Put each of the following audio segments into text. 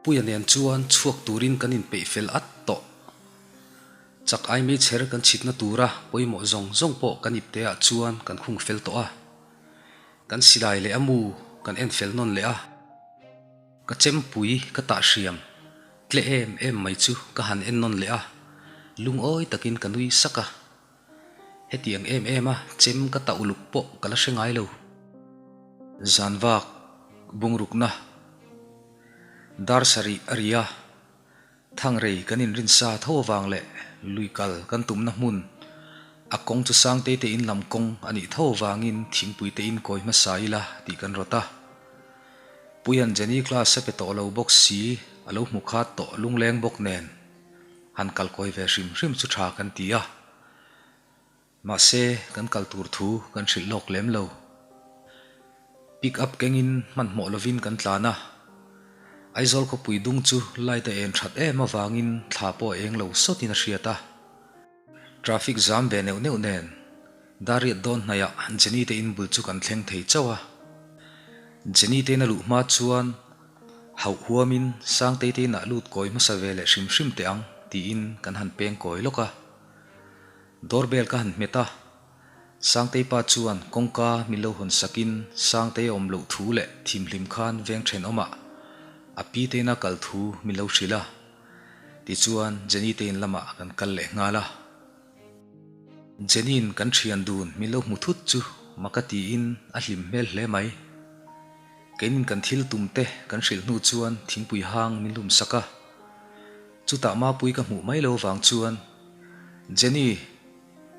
Puia nen chuan chhuak turin kan inpeih fel at tawh. Chak ai meichher kan chhitna tura pawimawh zawng zawng pawh kan ipteah chuan kan khung fel tawh a. Kan silai leh a mu kan en fel nawn leh a. Ka chempui ka tah hriam tle em em mai chu ka han en nawn leh a, lungawi takin ka nui sak a. Hetiang em em a chem ka tah uluk pawh ka la hre ngai lo. Zanvak bungrukna dar sarih a ri a, Thangrei kan inrinsa tho avang leh lui kal kan tumna hmun a kawng chu Sangtei te in lam kawng a nih tho avangin thingpui te in kawi hmasa ila tih kan rawt a. Puian Jenny class a pe tawh lo bawk si a lo hmu khat tawh lungleng bawk nen han kal kawi ve hrim hrim chu tha kan ti a. Mahse, kan kal tur thu kan hrilh lawk lem lo. Pick up kengin hmanhmawh lovin kan tlan a. Aizawl khawpui dung chu light a en that em avangin thla pawh a eng lo sawtin a hriat a. Traffic zam ve neuh neuh nen Dariat dawn hnaihah Jenny te in bul chu kan thleng thei chauh a. Jenny te in a luh hma chuan hauh huamin Sangtei te inah lut kawi hmasa ve leh hrim hrim teh ang tiin kan han peng kawi lawk a. Doorbell ka han hmet a, Sangtei pa chuan kawngka min lo hawn sakin Sangtei a awm loh thu leh thimhlim khan veng thenawmah a pi te ina kal thu min lo hrilh a. Tichuan Jenny te in lamah kan kal leh nghal a. Jenny-in kan thian dun min lo hmu thut chu maka tiin a hlim hmel hle mai. Keinin kan thil tum te kan hrilh hnu chuan thingpui hang min lum sak a. Chutah Mapui ka hmuh mai lo vang chuan, Jenny,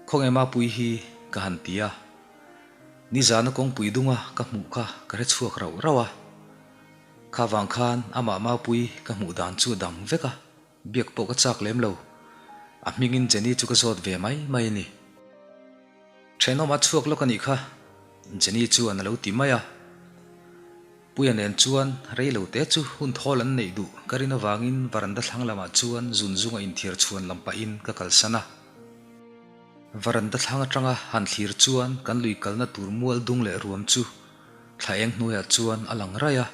khawnge Mapui hi? ka han ti a. Nizana kawngpui dunga ka hmuh kha ka hre chhuak rauh rauh a. Kha vang khan amah Mapui ka hmuh dan chu a dang vek a, biak pawh ka chak lem lo. A hmingin Jenny chu ka zawt ve mai mai a ni. Thenawm a chhuak lawk a nih kha, Jenny chuan a lo ti mai a. Puia nen chuan rei lo te chu hun thawl an neih duh ka rin avangin varanda thlang lamah chuan zun zunga inthiar chhuan lam pahin ka kalsan a. Varanda thlang atanga han thlir chuan kan lui kalna tur mual dung leh ruam chu thla eng hnuaiah chuan a lang raih a,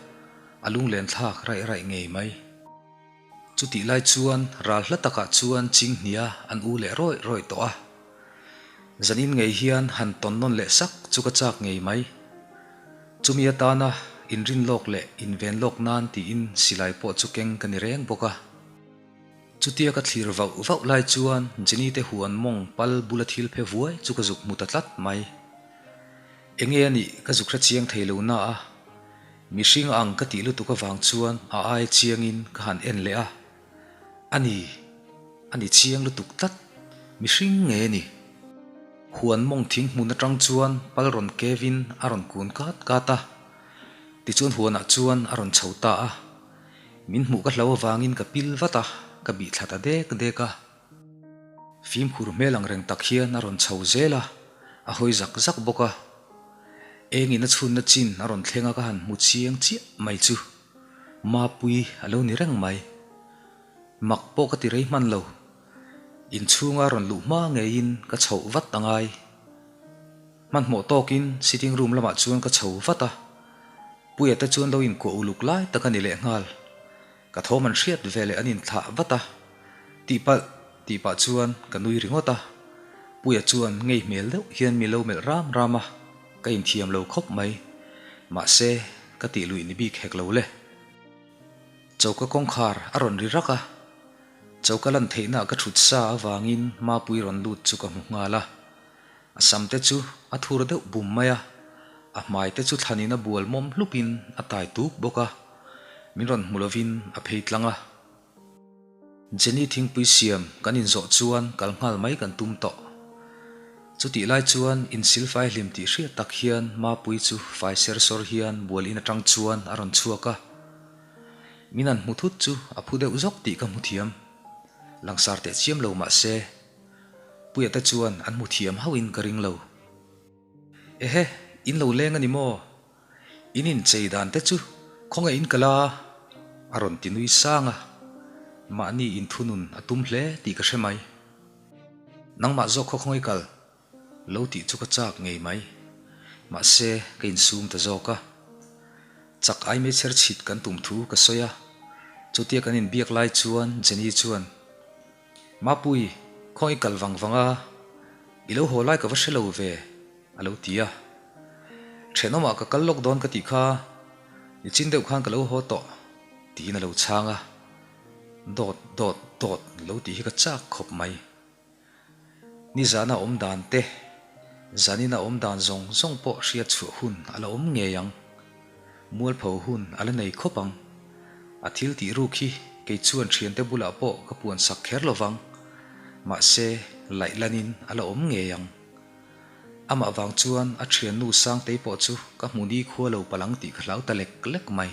a lunglen thlak raih raih ngei mai. Chutih lai chuan ral hla takah chuan Chinghnia an u leh rawih rawih tawh a. Zanin ngei hian han tawn nawn leh sak chu ka chak ngei mai. Chumi atana inrin lawk leh inven lawk nan tiin silai pawh chu keng ka ni reng bawk a. Chutia ka thlir vauh vauh lai chuan Jenny te huan mawng pal bula thil phe vuai chu ka zuk hmu ta tlat mai. Enge a nih ka zuk hre chiang thei lo na a. Mihring a ang ka tih lutuk avang chuan a ai chiangin ka han en leh a, a ni, a ni chiang lutuk tlat, mihring nge ni? Huan mawng thing hmun atang chuan pal rawn kevin a rawn kun kat kat a, tichuan huanah chuan a rawn chho ta a, min hmuh ka hlo avangin ka pil vat a, ka bih thla ta dek dek a. Fimkhur hmel ang reng tak hian a rawn chho zel a, a hawi zak zak bawk a. Engin a chhunna chin a rawn thleng a ka han hmu chiang chiah mai chu Mapui a lo ni reng mai. Mak pawh ka ti rei hman lo. Inchhunga rawn luh hma ngeiin ka chhoh vat a ngai. Hmanhmawh tawkin sitting room lamah chuan ka chho vat a, Puia te chuan lo inkuah uluk lai tak a ni lehnghal. Ka thawm an hriat ve leh an inthlah vat a, tihpalh tih pah chuan ka nui ringawt a, Puia chuan ngei hmel deuh hian mi lo melh ram ram a, ka inthiam lo khawp mai, mahse ka tih luih ni bik hek lo le. Choka kawngkhar a rawn ri rak a, choka lan theihna ka thut sa avangin Mapui rawn lut chu ka hmu nghal a, A sam te chu a thur deuh bum mai a, a hmai te chu thlanin a bual mawm hlupin a tai tuk bawk a, min rawn hmu lovin a phei tlang a. Jenny thingpui siam kan inzawh chuan kal nghal mai kan tum tawh. Chutih lai chuan insilfai hlim tih hriat tak hian Mapui chu fai ser sawr hian bual in atang chuan a rawn chhuak a. Min han hmu thut chu a phu deuh zawk tih ka hmu thiam. Langsar teh chiam lo mah se. Puia te chuan an hmu thiam hauhin ka ring lo. Ehe, in lo leng a ni maw? In inchei dan te chu khawngaih in kal a? A rawn ti nui sang a, mahni inthunun a tum hle tih ka hre mai. Nangmah zawk khaw khawngaih kal lo tih chu ka chak ngei mai. Mahse, ka insum ta zawk a. Chak ai meichher chhit kan tum thu ka sawi a. Chutia kan inbiak lai chuan Jenny chuan, Mapui, khaw i kal vang vang a, i lo haw lai ka va hre lo ve, a lo ti a. Thenawmah ka kal lawk dawn ka tih kha, nichin deuh khan ka lo haw tawh, tiin a lo chhang a. Dawt, dawt, dawt lo tih hi ka chak khawp mai. Nizana awm dan te, zanina awm dan zawng zawng pawh hriat chhuah hun a la awm ngei ang. Mualpho hun a la nei khawp ang. A thil tih ruk hi kei chuan thiante bulah pawh ka puan sak kher lo vang. Mahse, laih lanin a la awm ngei ang. Amah vang chuan a thiannu Sangtei pawh chu ka hmu ni khua lo palang tih ka hlau ta lek lek mai.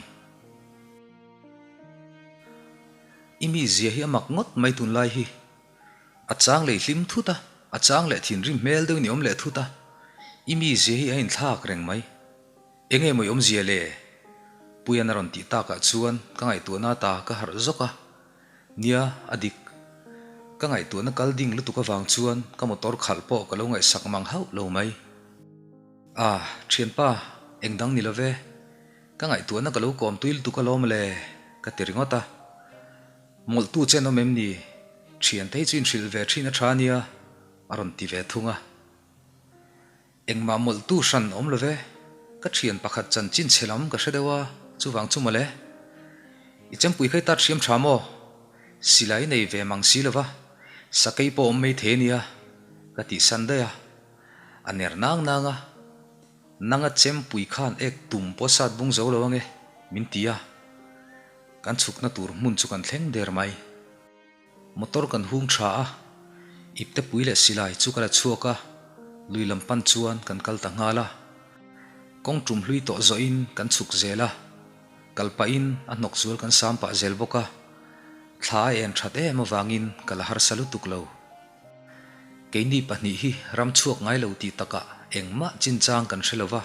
I mizia hi a mak ngawt mai tunlai hi. A chang leh hlim thut a, a chang leh thinrim hmel deuhin i awm leh thut a, i mizia hi a inthlak reng mai. Enge maw i awmzia le? Puian a rawn tih takah chuan ka ngaihtuahna ta ka harh zawk a, nia, a dik. Ka ngaihtuahna kal ding lutuk avang chuan ka motor khalh pawh ka lo ngaihsak mang hauh lo mai. Ah, thianpa, eng dang ni lo ve. Ka ngaihtuahna ka lo kawm tui lutuk alawm le, ka ti ringawt a. Mawlhtu chen awm em ni? Thiante hi chu inhrilh ve thin a tha ania, a rawn ti ve thung a. Engmah mawlhtu hran awm lo ve, ka thian pakhat chanchin chhe lam ka hre deuh a, chuvang chu mawle. I chempui kha i tat hriam tha maw? Silai nei ve mang si lo va, sakei pawh awm mai thei ania, ka tihsan daih a. A ner nang nang a. Nanga chempui khan ek tum pawh sat bung zo lo ange, min ti a. Kan chhukna tur hmun chu kan thleng der mai. Motor kan hung tha a, ipte pui leh silai chu ka la chhuak a, lui lam pan chuan kan kal ta nghal a. Kawng tum hlui tawh zawhin kan chhuk zel a, kal pahin a hnawk zual kan sam pah zel bawk a, thla a en that em avangin ka la harsa lutuk lo. Keini pahnih hi ram chhuak ngai lo tih takah engmah chinchang kan hre lo va,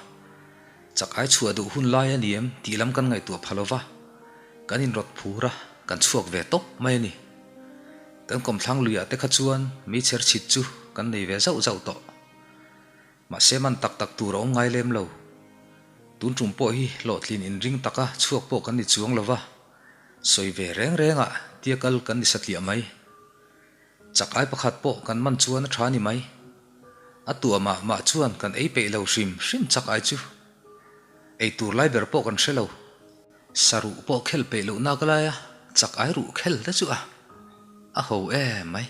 Chak ai chhuah duh hun lai a ni em tih lam kan ngaihtuah pha lo va, kan inrawt phur a, kan chhuak ve tawp mai a ni. Kan kawmthlang luiah te kha chuan meichher chhit chu kan nei ve zauh zauh tawh. Mahse man tak tak tur a awm ngai lem lo. Tun tum pawh hi hlawhtlin inring taka chhuak pawh kan ni chuang lo va, sawi ve reng rengah tia kal kan ni satliah mai. Chak ai pakhat pawh kan man chuan a tha ni mai. A tuah mah mah chuan kan ei peih lo hrim hrim chak ai chu. Ei tur lai ber pawh kan hre lo. Saruh pawh khel peih loh nak lai a, chak ai ruh khel te chu a a ho em mai.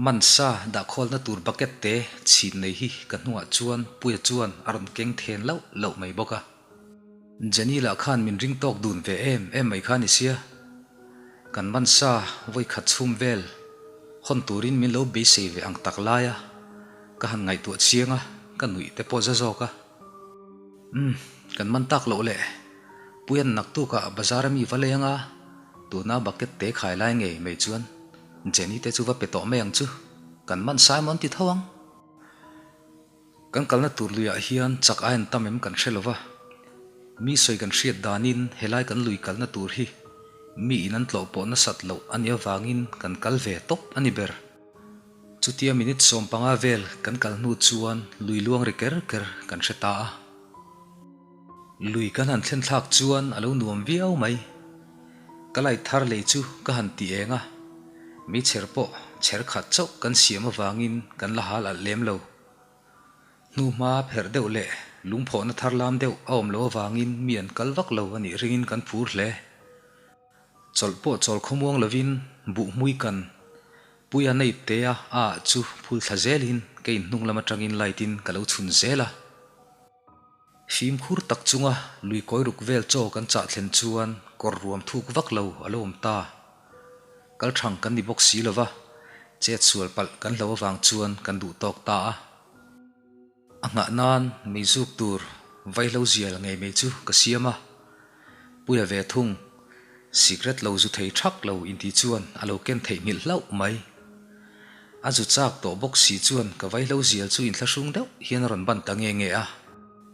Man sa dahkhawlna tur bucket te chhin nei hi ka hnungah chuan Puia chuan a rawn keng then loh loh mai bawk a. Jenny lah khan min ring tawk dun ve em em mai kha ni sia. Kan man sa vawi khat chhum vel hawn turin min lo beisei ve ang tak lai a, ka han ngaihtuah chiang a, ka nuih te pawh za zawk a. Umm, kan man tak loh le. Puian naktukah bazar a mi va leng a, tuna bucket te khai lai ngei mai chuan Jenny te chu va pe tawh mai ang chu, kan man sa emaw an ti tho ang. Kan kalna tur luiah hian chak a en tam em kan hre lo va, mi sawi kan hriat danin helai kan lui kalna tur hi mi in an tlawh pawh nasat loh a nih avangin kan kal ve tawp a ni ber. Chutia minute 15 vel kan kal hnu chuan lui luang ri ker ker kan hre ta a. Lui kan han thlen thlak chuan a lo nuam viau mai. Ka light thar lei chu ka han ti eng a, meichher pawh chher khat chauh kan siam avangin kan la hal alh lem lo. Hnuhma pherh deuh leh lungphawhna thar lam deuh a awm loh avangin mi an kal vak lo a nih ringin kan phur hle. Chawlh pawh chawl khawmuang lovin buh hmui kan Puia naip te a a ah chu phul thla zelin ka inhnung lam atangin light in ka lo chhun zel a. Fimkhur tak chunga lui kawi ruk vel chaw kan chah thlen chuan kawr ruam thuk vak lo a lo awm ta. Kal thang kan ni bawk si lo va, chet sual palh kan hlo avang chuan kan duh tawk ta a. A nghah nan mei zuk tur vaihlo zial ngei mai chu ka siam a. Puia ve thung, sikret lo zu thei thak lo inti chuan a lo ken theihnghilh hlauh mai. A zu chak tawh bawk si chuan ka vaihlo zial chu inthlahrung deuh hian a rawn ban ta nge nge a,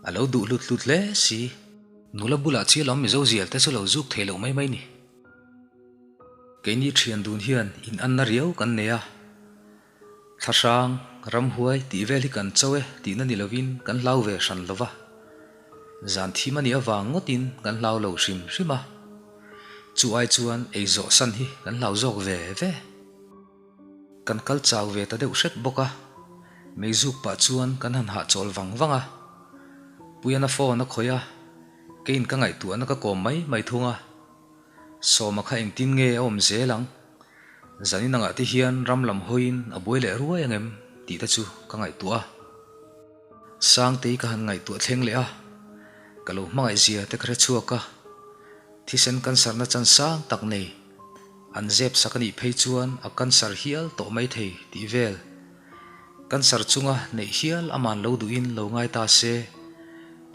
a lo duh hlut hlut hle si. Nula bulah chiah lam Mizo zial te chu lo zuk thei loh mai mai ni. Keini thian dun hian in anna riau kan nei a. Thlahrang, ramhuai tih vel hi kan cho e tihna ni lovin kan hlau ve hran lo va. Zan thim a nih avang ngawtin kan hlau lo hrim hrim a. Chu ai chuan ei zawh san hi kan hlau zawk ve ve. Kan kal chau ve ta deuh hret bawk a, meizuk pah chuan kan han hahchawl vang vang a. Puiana phone a khawih a, keiin ka ngaihtuahna ka kawm mai mai thung a. Sawma kha engtin nge a awm zel ang? Zanin angah te hian ram lam hawiin a buai leh ruai ang em? tih te chu ka ngaihtuah a. Sangtei ka han ngaihtuah thleng leh a, ka lo hmangaih zia te ka hre chhuak a, thisen cancer na chan sang tak nei, an zep sak a nih phei chuan a cancer hial tawh mai thei tih vel. Cancer chunga neih hial aman lo duhin lo ngai ta se,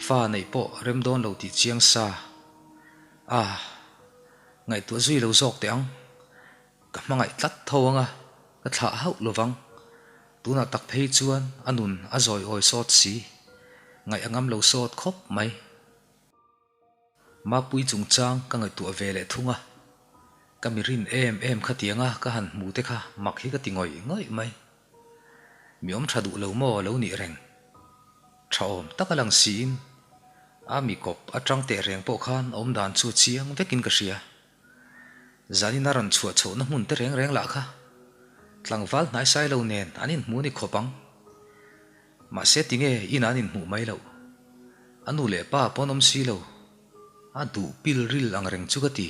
fa neih pawh rem dawn lo tih chiang sa. Ah, ngaihtuah zui lo zawk teh ang. Ka hmangaih tlat tho ang a, ka thlah hauh lo vang. Tunah tak phei chuan a nun a zawi awi sawt si. Ngaih a ngam lo sawt khawp mai. Mapui chungchang ka ngaihtuah ve leh thung a. Ka mi rin em em khatianga ka han hmu te kha mak hi ka ti ngawih ngawih mai. Mi awm tha duh lo maw lo nih reng. Tha awm tak a lang siin a mi kawp atang teh reng pawh khan awm dan chu chiang vekin ka hria. Zanin a rawn chhuah chhohna hmun te reng reng lah kha tlangval hnaisai lo nen an inhmu ni khawp ang. Mahse tinge inah an inhmuh mai loh. A nu leh pa pawn awm si lo. A duh pil ril ang reng chu ka ti.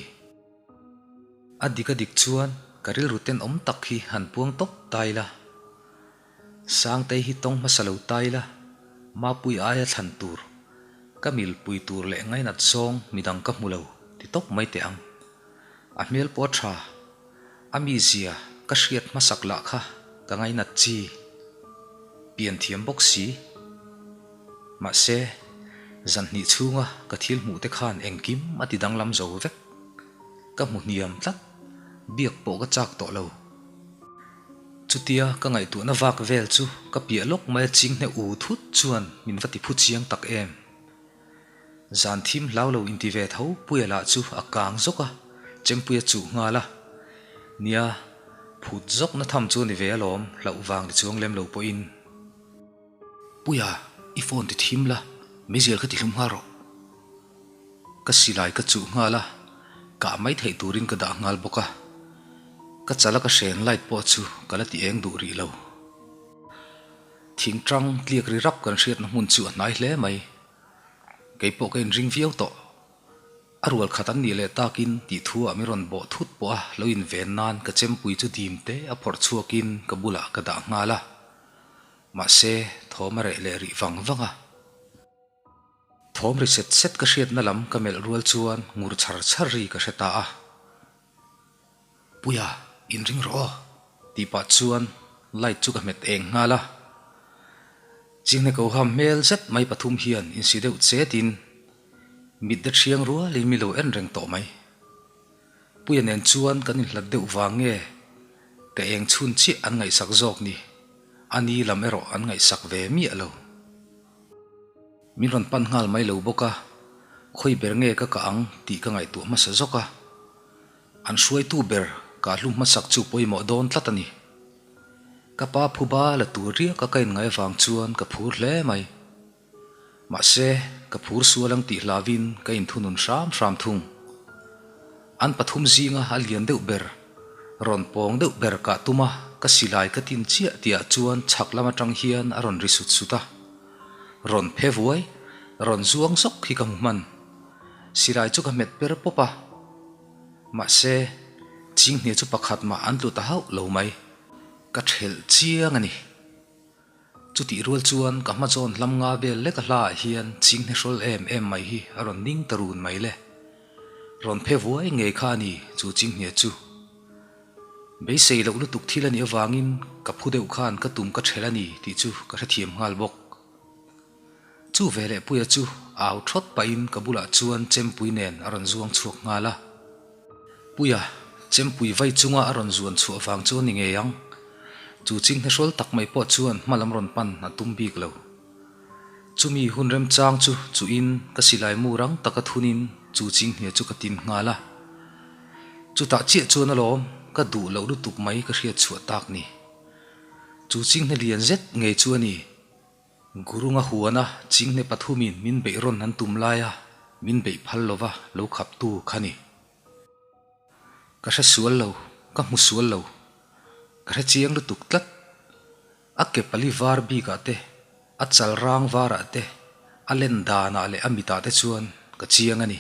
A dik a dik chuan ka rilru tenawm tak hi han puang tawp ta ila. Sangtei hi tawng hmasa lo ta ila, Mapui aia thlan tur, ka milpui tur leh ngainat zawng midang ka hmu lo ti tawp mai teh ang. A hmel pawh a tha, a mizia ka hriat hmasak lah kha ka ngainat chi. Pian thiam bawk si. Mahse, zan hnih chhunga ka thil hmuh te khan engkim a ti danglam zo vek. Ka hmu hniam tlat, biak pawh ka chak tawh lo. Chutia ka ngaihtuahna vak vel chu ka piah lawk mai a ching hne u thut chuan min va ti phu chiang tak em. Zan thim hlau lo inti ve tho Puia lah chu a kang zawk a, Chempuia chuh nghal a. Nia, phut zawkna tham chu a ni ve alawm, hlauh vang ni chuang lem lo pawhin. Puia, i phone ti thim la, meizial kha ti hlum nghal rawh. Ka silai ka chuh nghal a, kah mai theih turin ka dah nghal bawk a. Ka chala ka hren light pawh chu ka la ti eng duh rih lo. Thing tang tliak ri rap kan hriatna hmun chu a hnai hle mai. Kei pawh ka inring viau tawh. A rual khat an nih leh takin tih thu ah min rawn bawh thut pawh a lo inven nan ka chempui chu dim te a phawrh chhuakin ka bulah ka dah nghal a. Mahse, thawm a reh leh rih vang vang a. Thawm ri set set ka hriatna lam ka melh rual chuan ngur chhar chhar ri ka hre ta a. Puia, inring rawh aw, tih pah chuan light chu ka hmet eng nghal a. Chinghne ko ham hmel zet mai pathum hian insi deuh chetin mit de thiang rualin mi lo en reng tawh mai. Puia nen chuan kan inhlat deuh vang nge ka eng chhun chiah an ngaihsak zawk ni, a ni lam erawh an ngaihsak ve miah lo. Min rawn pan nghal mai lo bawk a, khawi ber nge ka kah ang tih ka ngaihtuah hmasa zawk a. An hruaitu ber kah hlum hmasak chu pawimawh dawn tlat a ni. Ka pa phuba la tur riak a ka inngaih avang chuan ka phur hle mai. Mahse, ka phur sual ang tih hlauhin ka inthunun hram hram thung. An pathum zinga a lian deuh ber, rawn pawng deuh ber kah tum a, ka silai ka tin chiah tihah chuan chhak lam atang hian a rawn ri sut sut a. Rawn phe vuai, rawn zuang zawk hi ka hmu hman. Silai chu ka hmet per pawp a. Mahse, chinghne chu pakhat mah an tlu ta hauh lo mai. Ka thelh chiang a ni. Chutih rual chuan ka hma zawn hlam nga vel lek a hla ah hian chinghne hrawl em em mai hi a rawn ding ta run mai le. Rawn phe vuai ngei kha a ni chu chinghne chu. Beisei loh lutuk thil a nih avangin ka phu deuh khan ka tum ka ṭhelh a ni tih chu ka hrethiam nghal bawk. Chu veleh Puia chu au thawt pahin ka bulah chuan Chempui nen a rawn zuang chhuak nghal a. Puia, Chempui vai chunga a rawn zuan chhuah vang chu a ni ngei ang. Chu chinghne hrawl tak mai pawh chuan hma lam rawn pan a tum bik lo. Chumi hun remchang chu chuhin ka silai mu rang taka thunin chu chinghne chu ka tin nghal a. Chutah chiah chuan alawm ka duh loh lutuk mai ka hriat chhuah tak ni. Chu chinghne lian zet ngei chu a ni. Gurunga huana chinghne pathumin min beih rawn an tum laia min beih phal lova lo khaptu kha ni. Ka hre sual lo, ka hmu sual lo. Ka hre chiang lutuk tlat. A ke pali var bikah te, a chal rang varah te, a len danah leh a mitah te chuan ka chiang a ni.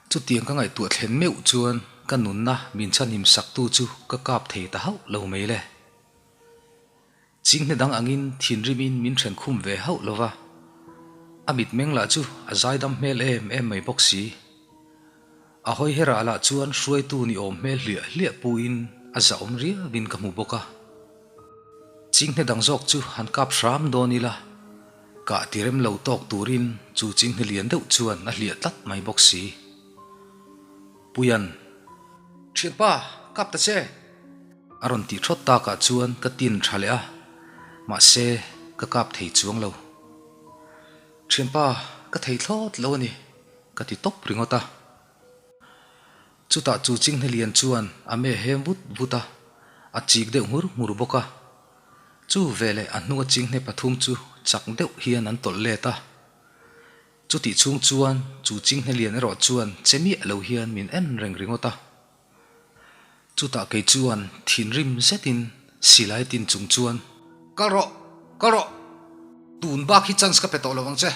Chutiang ka ngaihtuah thlen meuh chuan ka nunna min chhanhim saktu chu ka kap thei ta hauh lo mai le. Chinghne dang angin thinrimin min then khum ve hauh lo va, a mitmeng lah chu a zaidam hmel em em mai bawk si. A hawi herah lah chuan hruaitu ni awm hmel hliah hliah puin a zahawm riauin ka hmu bawk a. Chinghne dang zawk chu han kap hram dawn ila, kah ti rem lo tawk turin chu chinghne lian deuh chuan a hliah tlat mai bawk si. Puian. Thianpa, kap ta che! A rawn tih thawt takah chuan ka tin tha leh a, mahse ka kap thei chuang lo. Thianpa, ka thei thlawt lo a ni, ka ti tawp ringawt a. Chutah chu Chinghne Lian chuan a me hem vut vut a, a chik deuh nghur nghur bawk a. Chu veleh a hnunga Chinghne pathum chu chak deuh hian an tawlh let a. Chutih chhung chuan chu Chinghne Lian erawh chuan che miah lo hian min en reng ringawt a. Chutah kei chuan thinrim zetin silai tin chung chuan. Kal rawh! Kal rawh! Tun bak hi chance ka pe tawh lo ang che.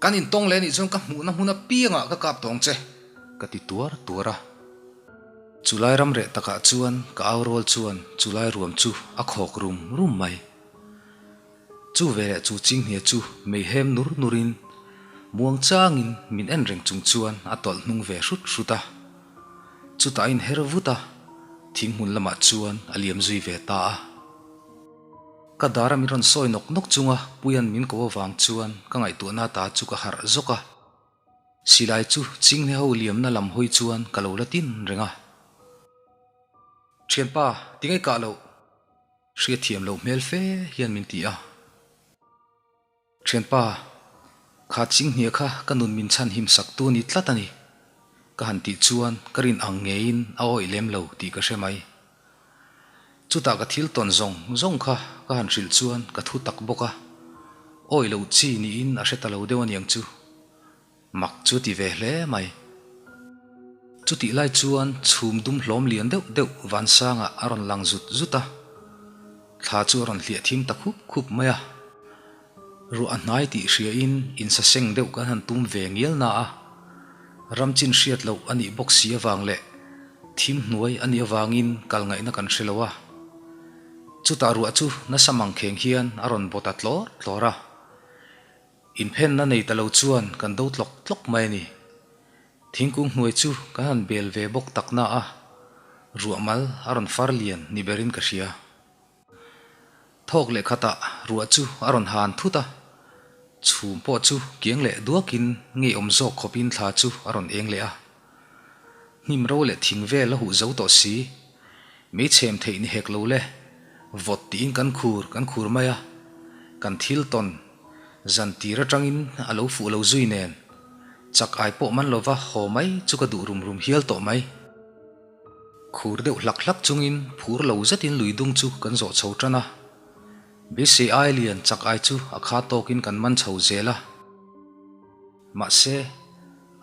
Kan intawng leh anih chuan ka hmuhna hmun apiangah ka kap tawh ang che, ka ti tuar tuar a. Chulai ram reh takah chuan ka au rual chuan chulai ruam chu a khawk rum rum mai. Chu veleh chu chinghnia chu mei hem nur nurin muang changin min en reng chung chuan a tawlh hnung ve hrut hrut a. Chutah a inher vut a, thinghmun lamah chuan a liam zui ve ta a. Ka dara min rawn sawi nawk nawk chunga Puia'n min ko avang chuan ka ngaihtuahna ta chu ka harh zawk a. Silai chu chinghne ho liamna lam hawi chuan ka lo la tin reng a. Thianpa, tinge kah loh? Hriatthiam loh hmel fe hian min ti a. Thianpa, kha chinghnia kha ka nun min chhan him sak tu ni tlat a ni. Ka han tih chuan ka rin ang ngeiin a awih lem lo tih ka hre mai. Chutah ka thil tawn zawng zawng kha ka han hrilh chuan ka thu tak bawk a. Awih loh chi niin a hre ta lo deuh aniang chu. Mak chu ti ve hle mai. Chutih lai chuan chhum dum hlawm lian deuh deuh vansangah a rawn lang zut zut a, thla chu a rawn hliah thim ta khup khup mai a. Ruah a hnai tih hriain insaseng deuh kan han tum ve ngial na a, ram chin hriat loh a nih bawk si avang leh thim hnuai a nih avangin kal ngaihna kan hre lo a. Chutah ruah chu nasa mangkheng hian a rawn baw ta tlawr tlawr a. Inphenna nei ta lo chuan kan do tlawk tlawk mai a ni. Thingkung hnuai chu kan han bel ve bawk tak na a, ruah mal a rawn far lian ni berin ka hria. Thawk leh khatah ruah chu a rawn han thut a, chhum pawh chu kiang leh duakin ngeiawm zawk khawpin thla chu a rawn eng leh a. Hnim ro leh thing vel a huh zo tawh si. Mei chhem theih ni hek lo le. Vawt tiin kan khur kan khur mai a. Kan thil tawn zan tir atangin a lo fuh lo zui nen. Chak ai pawh man lova haw mai chu ka duh rum rum hial tawh mai. Khur deuh hlak hlak chungin phur lo zetin lui dung chu kan zawh chho tan a. Beisei ai lian chak ai chu a kha tawkin kan man chho zel a. Mahse,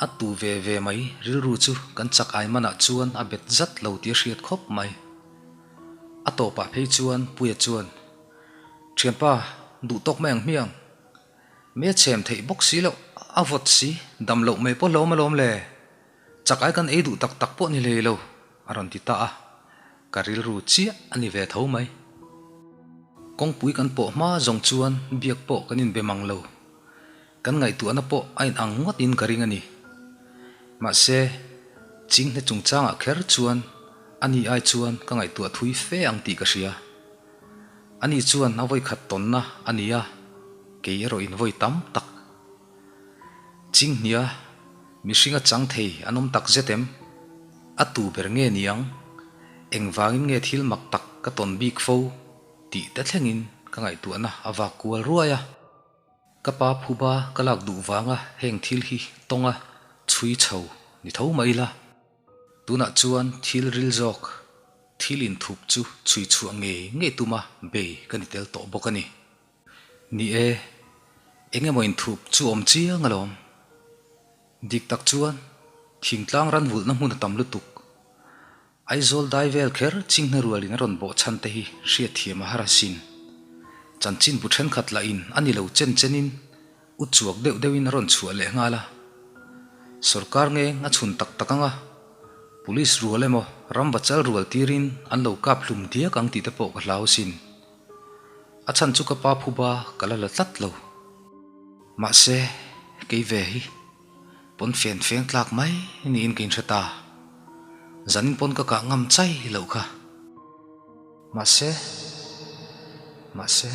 a tu ve ve mai rilru chu kan chak ai manah chuan a bet zat lo tih a hriat khawp mai. A tawpah phei chuan Puia chuan, Thianpa, duh tawk mai ang hmiang. Me a chhem theih bawk si loh, a vawt si, dam loh mai pawh hlawm alawm le. Chak ai kan ei duh tak tak pawh ni hlei lo, a rawn ti ta a. Ka rilru chiah a ni ve tho mai. Kawngpui kan pawh hma zawng chuan biak pawh kan inbe mang lo. Kan ngaihtuahna pawh a inang ngawtin ka ring a ni. Mahse, Chinghne chungchangah kher chuan ani ai chuan ka ngaihtuah thui fe ang tih ka hria. Ani chuan a vawikhat tawnna a ni a, kei erawhin vawi tam tak. Chinghnia, mihringa chang thei an awm tak zet em? A tu ber nge ni ang? Engvangin nge thil mak tak ka tawn bik fo? tih te thlengin ka ngaihtuahna a vak kual ruai a. Ka pa phuba ka lak duh vanga heng thil hi tawnga chhui chho ni tho mai ila. Tunah chuan thil ril zawk, thil inthup chu chhui chhuah ngei ngei tuma bei ka ni tel tawh bawk a ni. Ni e, eng emaw inthup chu awm chiang alawm. Dik tak chuan thingtlang ran vulhna hmun a tam lutuk. Aizawl dai vel kher chinghne rualin a rawn bawh chhan te hi hriatthiam a har asin. Chanchinbu thenkhat lahin a ni lo chen chenin u chuak deuh deuhin a rawn chhuah leh nghal a. Sorkar ngeng a chhun tak tak ang a, Police rual emaw ramvachal rual tirin an lo kap hlum diak ang tih te pawh ka hlau asin. A chhan chu ka pa phuba ka la la tlat lo. Mahse, kei ve hi pawn fen feng tlak mai niin ka inhre ta. Zanin pawn ka kah ngam chai loh kha. Mahse, mahse.